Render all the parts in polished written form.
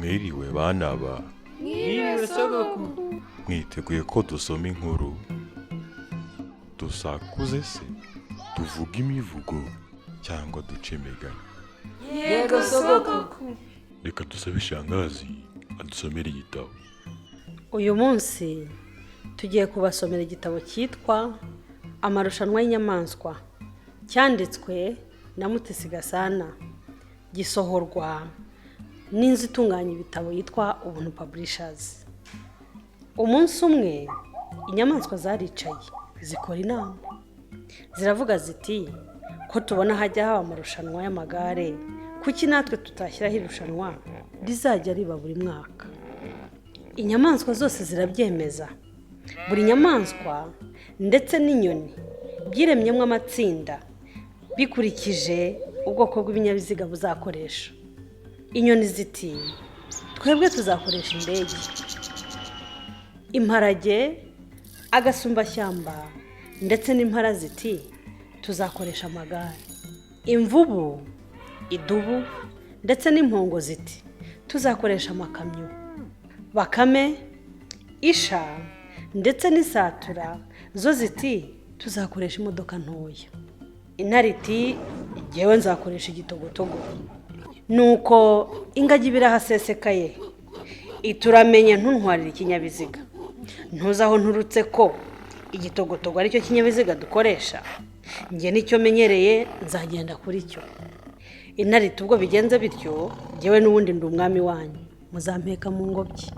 Mwiriwe bana ba? Mwiriwe, sogoku. Mwiteguye ko dusoma inkuru, dusakuze se, tuvuge imivugo cyangwa duce imigani? Yego, sogoku. Reka dusabe shangazi adusomere igitabo. Uyu munsi tugiye kubasomera igitabo cyitwa "Amarushanwa y'Inyamaswa", cyanditswe na Mutesi Gasana, gisohorwa n'inzu itunganya ibitabo yitwa Ubuntu Publishers. Umunsi umwe inyamaswa zaricaye zikora inama, ziravuga ziti: "Ko tubona hajya haba amarushanwa y'amagare, kuki natwe tutashyiraho irushanwa rizajya riba buri mwaka?" Inyamaswa zose zirabyemeza. Buri nyamaswa ndetse n'inyoni byiremyemo amatsinda bikurikije ubwoko bw'ibinyabiziga buzakoresha. Inyoni ziti: "Twebwe tuzakoresha indege." Imparage, agasumbashyamba ndetse n'impara ziti: "Tuzakoresha amagare." Imvubu, idubu ndetse n'impongo ziti: "Tuzakoresha amakamyo." Bakame, isha ndetse n'isatura zo ziti: "Tuzakoresha imodoka ntoya." Intare iti: "Ngewe nzakoresha igitogotogo." Nuko ingagi birahasesekaye ituramenye: "Ntuntwarire ikinyabiziga, ntuzi aho nturutse ko igitogotogo aricyo kinyabiziga dukoresha? Njye nicyo menyereye, nzagenda kuri cyo." Intare iti: "Ubwo bigenze bityo, ngewe n'ubundi ndi umwami wanyu, muzampeka mu ngobyi."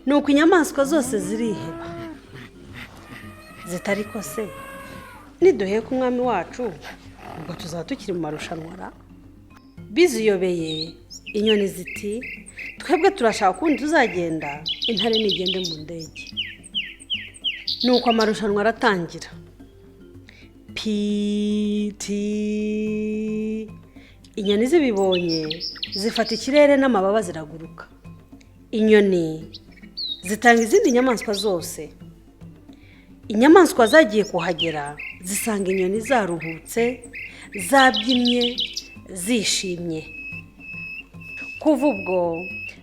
Nuko inyamaswa zose ziriheba, zitari ko se niduheka umwami wacu, ubwo tuzaba tukiri mu marushanwa ra? Biziyobeye, inyoni ziti: "Twebwe turashaka ukundi tuzagenda, intare nigende mu ndege." Nuko amarushanwa aratangira. Piti! Inyoni zibibonye zifata ikirere n'amababa, ziraguruka. Inyoni zitanga izindi nyamaswa zose. Inyamaswa zagiye kuhagera zisanga inyoni zaruhutse, zabyinnye, zishimye. Kuva ubwo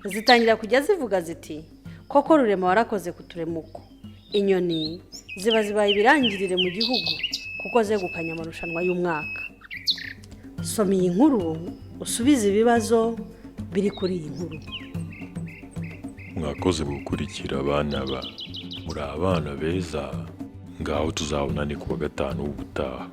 zitangira kujya zivuga ziti: "Koko Rurema warakoze kuturema uko." Inyoni ziba zibaye ibirangirire mu gihugu kuko zegukanye amarushanwa y'umwaka. Soma iyi nkuru, usubize ibibazo biri kuri iyi nkuru. Mwakoze gukurikira, abana ba. Muri abana beza. Ngaho tuzabonane ku wa gatanu w'ubutaha.